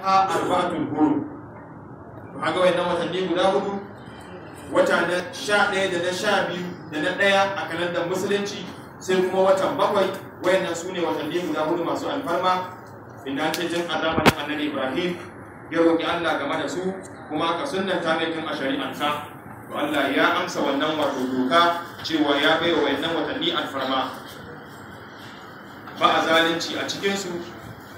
ha arba'atul hurum. To haka wayannan watanni guda hudu, wata na 11 da na 12 da na 1 a kalandar musulunci, sai kuma watan 7, wayannan su ne watanni guda hudu masu alfarma. Inda ce tun a zamanin Annabi Ibrahim ya roƙi Allah game da su, kuma aka sunnanta mai tun a shari'ansa. To Allah ya amsa wannan wato doka cewa ya bai wa wayannan watanni alfarma. Ba a zalunci a cikinsu,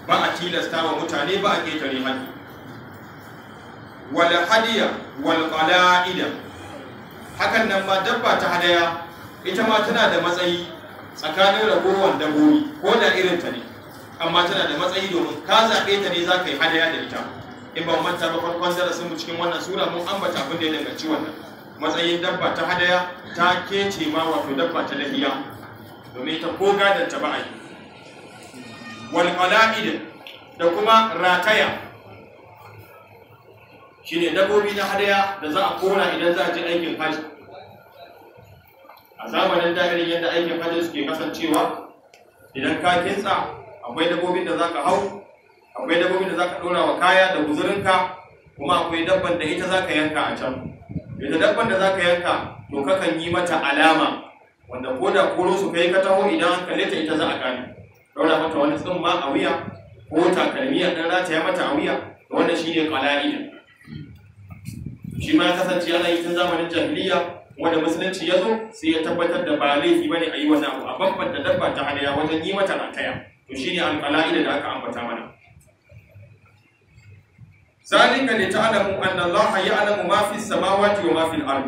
ba a tilasta wa mutane, ba a ƙetare haddi. Wal hadiya wal qala'ida, hakan nan ma dabba ta hadaya ita ma tana da matsayi tsakanin ragowar dabbobi, ko da irin ta ne, amma tana da matsayi domin ka zaɓe ta ne za ka yi hadaya da ita. In ban manta ba, farkon darasin mu cikin wannan sura mun ambata abin da ya danganci wannan matsayin dabba ta hadaya. Ta kece ma wato dabba ta lahiya, domin ita ko gadon ta ba a yi. Wal qala'id, da kuma rataya, shine dabbobi na hadaya da za a kora idan za a je aikin hajji. A zamanin da irin yadda aikin hajji suke kasancewa, idan ka kintsa akwai dabbobin da zaka hau, akwai dabbobin da zaka dora wa kaya da guzurinka, kuma akwai dabban da ita zaka yanka a can. Ita dabban da zaka yanka, to kakan yi mata alama wanda ko da koro su kai ka taho, idan an kalle ta ita za a gane. Daura mata wani tsumma a wuya ko takalmi a dan rataya mata a wuya, to wannan shine qala'ida. Shi ma ya kasance ana yi tun zamanin jahiliya, wanda musulunci ya zo sai ya tabbatar da ba laifi bane a yi wannan abu, a bambanta dabba ta hadaya wajen yi mata rataya. To shine alqala'ida da aka ambata mana. Zalika li ta'lamu anna Allah ya'lamu ma fi samawati wa ma fil ard.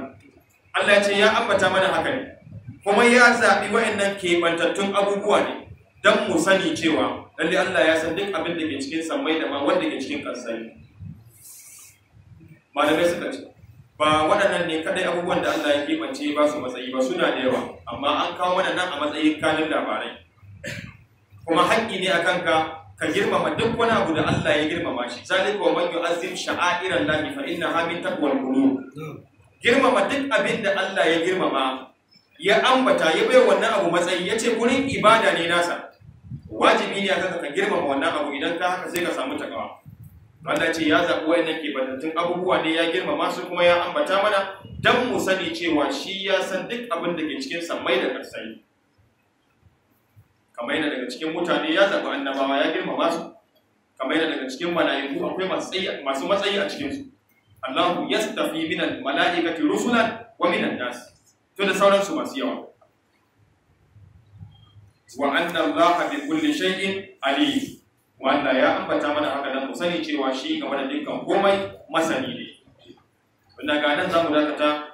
Allah ya ce ya ambata mana haka ne, kuma ya zabi wa'annan kebantattun abubuwa ne dan mu sani cewa lalle Allah ya san duk abin da ke cikin sammai da ma wanda ke cikin ƙasai. Malamai suka ce ba waɗannan ne kadai abubuwan da Allah ya keɓance ba su matsayi ba, suna da yawa, amma an kawo mana nan a matsayin kanin labarai. Kuma haƙƙi ne a kanka ka girmama duk wani abu da Allah ya girmama shi. Zalika wa man yu'azzim sha'airal lahi fa innaha min taqwal qulub. Girmama duk abin da Allah ya girmama, ya ambata, ya bai wannan abu matsayi, ya ce gurin ibada ne nasa, wajibi ne akan ka girmama wannan abu. Idan ka haka sai ka samu takawa. Allah ce ya zaɓi wayannan keɓantattun abubuwa ne, ya girmama su, kuma ya ambata mana dan mu sani cewa shi ya san duk abin da ke cikin sammai da ƙarsai. Kamar yana daga cikin mutane ya zaɓi annabawa ya girmama su, kamar yana daga cikin mala'iku akwai masu matsayi a cikinsu. Allahu yastafi minal mala'ikati rusulan wa minan nas, to da sauransu masu yawa. Wa anna Allaha bi kulli shay'in alim. Wanda ya ambata mana haka dan mu sani cewa shi game da dukkan komai masani ne. Wanda ga nan zamu dakata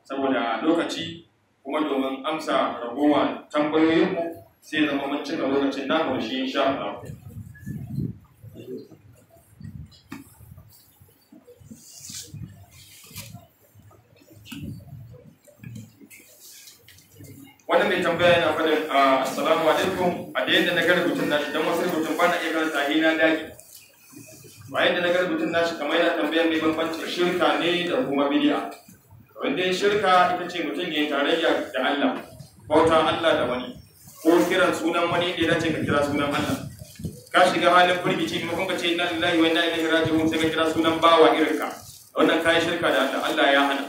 saboda lokaci, kuma domin amsa ragowar tambayoyinmu sai zama mun cika lokacin namu da shi insha Allah. Wannan mai tambaya yana faɗin assalamu alaikum. A da yadda na ga rubutun nashi, don wasu rubutun ba na iya karanta hina dagi. Ba yadda na ga rubutun nashi kamar yana tambayar mai bambancin shirka ne da kuma bid'a. Wanda ya shirka ita ce mutum ya yi tarayya da Allah, bauta Allah da wani, ko kiran sunan wani da ya dace ka kira sunan Allah. Ka shiga halin firgici, maimakon ka ce inna lillahi wa inna ilaihi raji'un sai ka kira sunan bawa irinka. Wannan kayi shirka da Allah, Allah ya hana.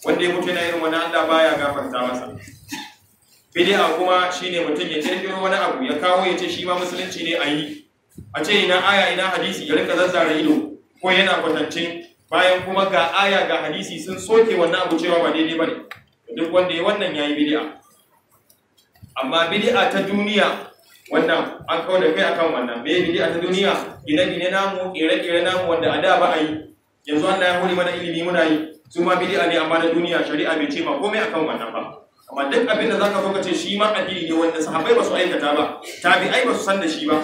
Wanda ya mutu yana irin wannan, Allah baya gafarta masa. Bid'a kuma shine mutum ya kirkiro wani abu ya kawo ya ce shi ma musulunci ne a yi, a ce ina aya ina hadisi, ya rinka zazzara ido ko yana kwatance, bayan kuma ga aya ga hadisi sun soke wannan abu cewa ba daidai bane. Duk wanda ya wannan yayi bid'a. Amma bid'a ta duniya wannan an kawo da kai akan wannan. Me bid'a ta duniya? Gine-gine namu, kere-kere namu wanda a da ba a yi, yanzu Allah ya hore mana ilimi muna yi, su ma bid'a ne amma na duniya, shari'a bai ce ma komai akan wannan ba. Amma duk abin da zaka zo ka ce shi ma addini ne wanda sahabbai ba su aikata ba, tabi'ai ba su san da shi ba,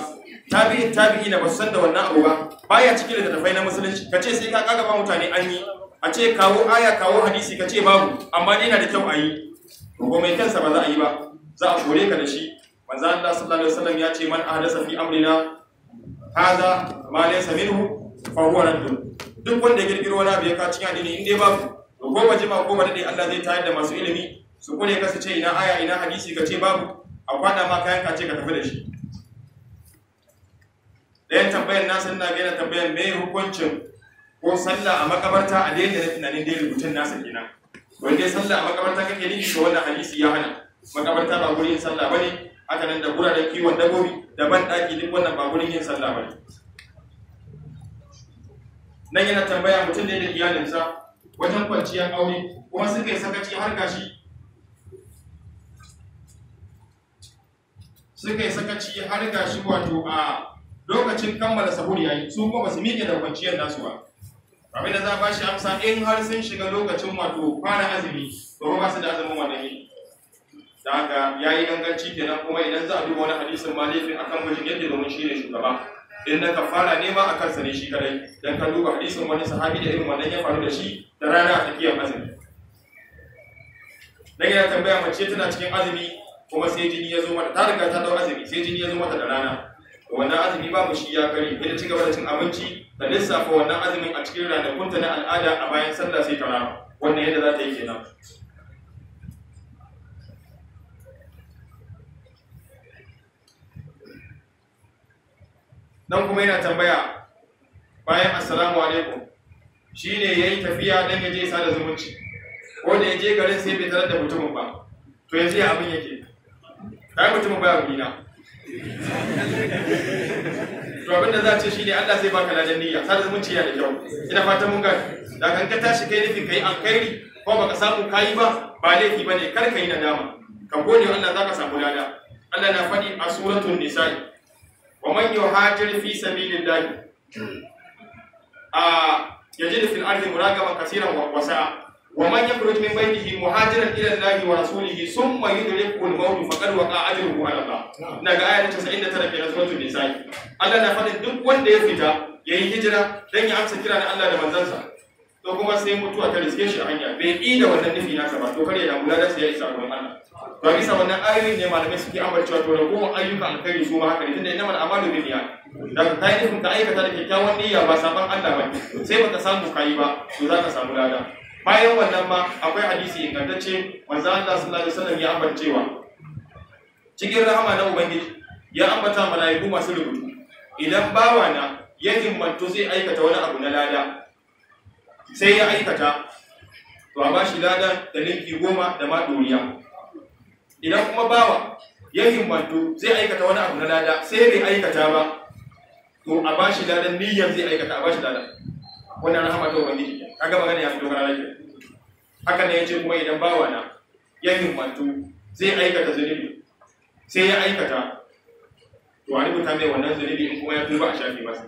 tabi'in tabi'ina ba su san da wannan abu ba, baya cikin littattafai na musulunci, ka ce sai ka kagaba mutane an yi, a ce kawo aya kawo hadisi ka ce babu, amma dai yana da kyau a yi, to ko mai kansa ba za a yi ba, za a kore ka da shi. Manzo Allah sallallahu alaihi wasallam ya ce man ahdasa fi amrina hadha ma laysa minhu fa huwa raddun. Duk wanda ya kirkiro wani abu ya ka cikin addini in dai babu, to ko ba jima ko ba dade Allah zai tayar da masu ilimi su kore ka su ce ina aya ina hadisi ka ce babu, a kwada ma kayan ka ce ka tafi da shi. Ɗayan tambayar nasa ina ga yana tambayar me hukuncin ko sallah a makabarta a daidai na tunanin dai rubutun nasa kenan. Wanda dai sallah a makabarta kake nufi, to wannan hadisi ya hana. Makabarta ba gurin yin sallah bane, haka nan da guraren kiwon dabbobi da ban ɗaki duk wannan ba gurin yin sallah bane. Nan yana tambaya mutum ne da iyalinsa wajen kwanciyar aure kuma suka yi sakaci har gashi suka yi sakaci har gashi wato a lokacin kammala sahur yayi, su kuma ba su miƙe da kwanciyar nasu ba. Abin da za a bashi amsa, in har sun shiga lokacin wato fara azumi, to ba su da azumin wannan yini. Da haka ya yi ganganci kenan. Kuma idan za a duba wani hadisin ma, laifin akan mijin yake domin shi ne shugaba. In na kafara nema a kansa ne shi kadai, dan ka duba hadisin wani sahabi da irin wannan ya faru da shi da rana a tsakiyar azumi. Dan yana tambaya mace tana cikin azumi kuma sai jini ya zo mata, ta riga ta dau azumi sai jini ya zo mata da rana, wannan azumi babu shi, ya kare. Ita ci gaba da cin abinci, ta lissafa wannan azumin a cikin ranakunta na al'ada, a bayan sallah sai ta rama. Wannan yadda za ta yi kenan. Nan kuma yana tambaya bayan assalamu alaikum, shi ne ya yi tafiya don ya je sada zumunci, ko da ya je garin sai bai tarar da mutumin ba, to yanzu ya abin yake? Kai mutumin baya gurina. To abin da za a ce shi ne Allah zai baka ladan niyya. Sada zumunci yana da kyau, ina fatan mun gani. Da kan ka tashi kai nufin kai alkhairi ko baka samu kayi ba, ba laifi bane, kar ka yi nadama, ka gode wa Allah, zaka samu lada. Allah na faɗi a suratul nisa'i: wa man yuhajir fi sabilillah a yajid fil ardi muragaman kaseeran wa sa'a, wa man yakhruj min baytihi muhajiran ila Allah wa rasulihi thumma yudrikuhu al-maut faqad waqa ajruhu ala Allah. Daga ayar 99 kenan, suratul nisa'i. Allah na faɗin duk wanda ya fita yayi hijira dan ya amsa kira na Allah da manzansa, to kuma sai mutuwa ta riske shi a hanya, bai yi da wannan nufi nasa ba, to kar ya damu, ladan sa ya isa gurin Allah. To a bisa wannan ayoyin ne malamai suke ambacewa to ragowar ayyukan alkhairi su ma haka ne, tunda innamal a'malu binniyat. Da ka yi nufin ka aikata da kyakkyawan niyya, ba saban Allah ba, sai baka samu kayi ba, to za ka samu lada. Bayan wannan ma akwai hadisi ingantacce, manzo Allah sallallahu alaihi wasallam ya ambata cewa cikin rahama na ubangiji ya ambata mala'iku masu rubutu, idan bawa na ya himmantu zai aikata wani abu na lada sai ya aikata, to a bashi ladan da linki 10 da ma ɗoriya. Idan kuma bawa ya himmantu zai aikata wani abu na lada sai bai aikata ba, to a bashi ladan niyyar zai aikata, a bashi ladan. Wannan rahama ta ubangiji, kaga magana ya fito kana ke. Haka ne yace kuma idan bawa na ya himmantu zai aikata zunubi sai ya aikata, to a rubuta mai wannan zunubi, in kuma ya tuba a shafe masa.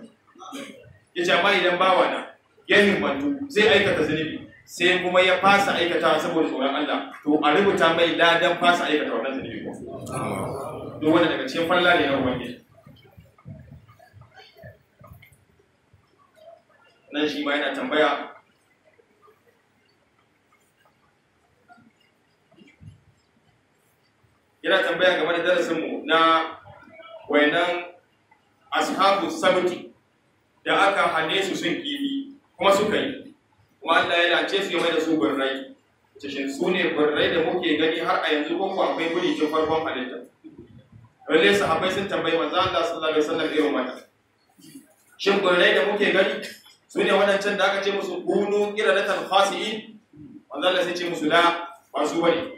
Yace amma idan bawa na ya himmantu zai aikata zunubi sai kuma ya fasa aikata saboda tsoron Allah, to a rubuta mai ladan fasa aikata wannan zunubi. Ko duk wanda daga cikin falla ne na ubangiji. Nan shi ma yana tambaya game da darasinmu na wayannan ashabu sabti da aka hane su sun kifi kuma suka yi, kuma Allah ya lance su ya mai da su birrai. Shin su ne birrai da muke gani har a yanzu, ko akwai guri tun farkon halitta? Lalle sahabbai sun tambayi manzo Allah sallallahu alaihi wasallam irin wannan, shin birrai da muke gani su ne waɗancan da aka ce musu kunu qiradatan khasi'in? Manzo Allah sai ce musu la, ba su bane.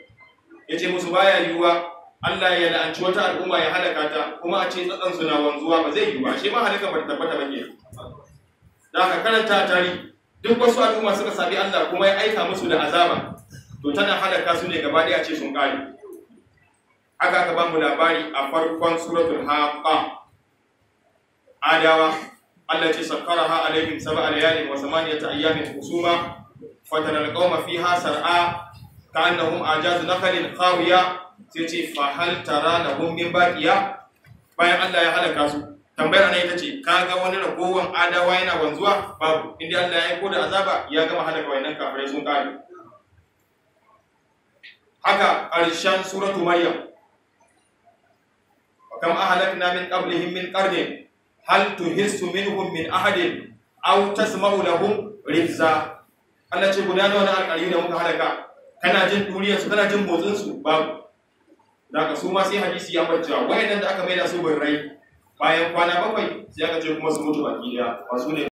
Yace musu baya yiwuwa Allah ya la'anci wata al'umma ya halaka ta kuma a ce tsatsan su na wanzuwa, ba zai yiwu ba, shi ma halaka ba ta tabbata ba kenan. Da aka karanta tarihi, duk wasu al'umma suka sabi Allah kuma ya aika musu da azaba, to tana halaka su ne gaba ɗaya, ce sun ƙare. Haka aka ba mu labari a farkon suratul Haqqa. Adawa, Allah ce sakkaraha alaihim sab'a layalin wa samaniyata ayyamin husuma fatara alqawma fiha sar'a ka'annahum ajazu nakhlin khawiya. Sai ce fa hal tara lahum min baqiya. Bayan Allah ya halaka su, tambayar ana ita ce, kaga wani ragowar adawa yana wanzuwa? Babu. Inda Allah ya aiko da azaba ya gama halaka wayannan kafirai, sun kare. Haka ƙarshen suratu Maryam: wa kam ahlakna min qablihim min qarnin hal tuhissu minhum min ahadin aw tasma'u lahum rizza. Allah ce guda nawa na alƙaryu da muka halaka, kana jin duriyar su, kana jin motsin su? Babu. Daga su ma sai hadisi ya bacciwa wayannan da aka maida su birrai Bayan kwana 7 sai aka ce kuma su mutu baki daya, ba su ne.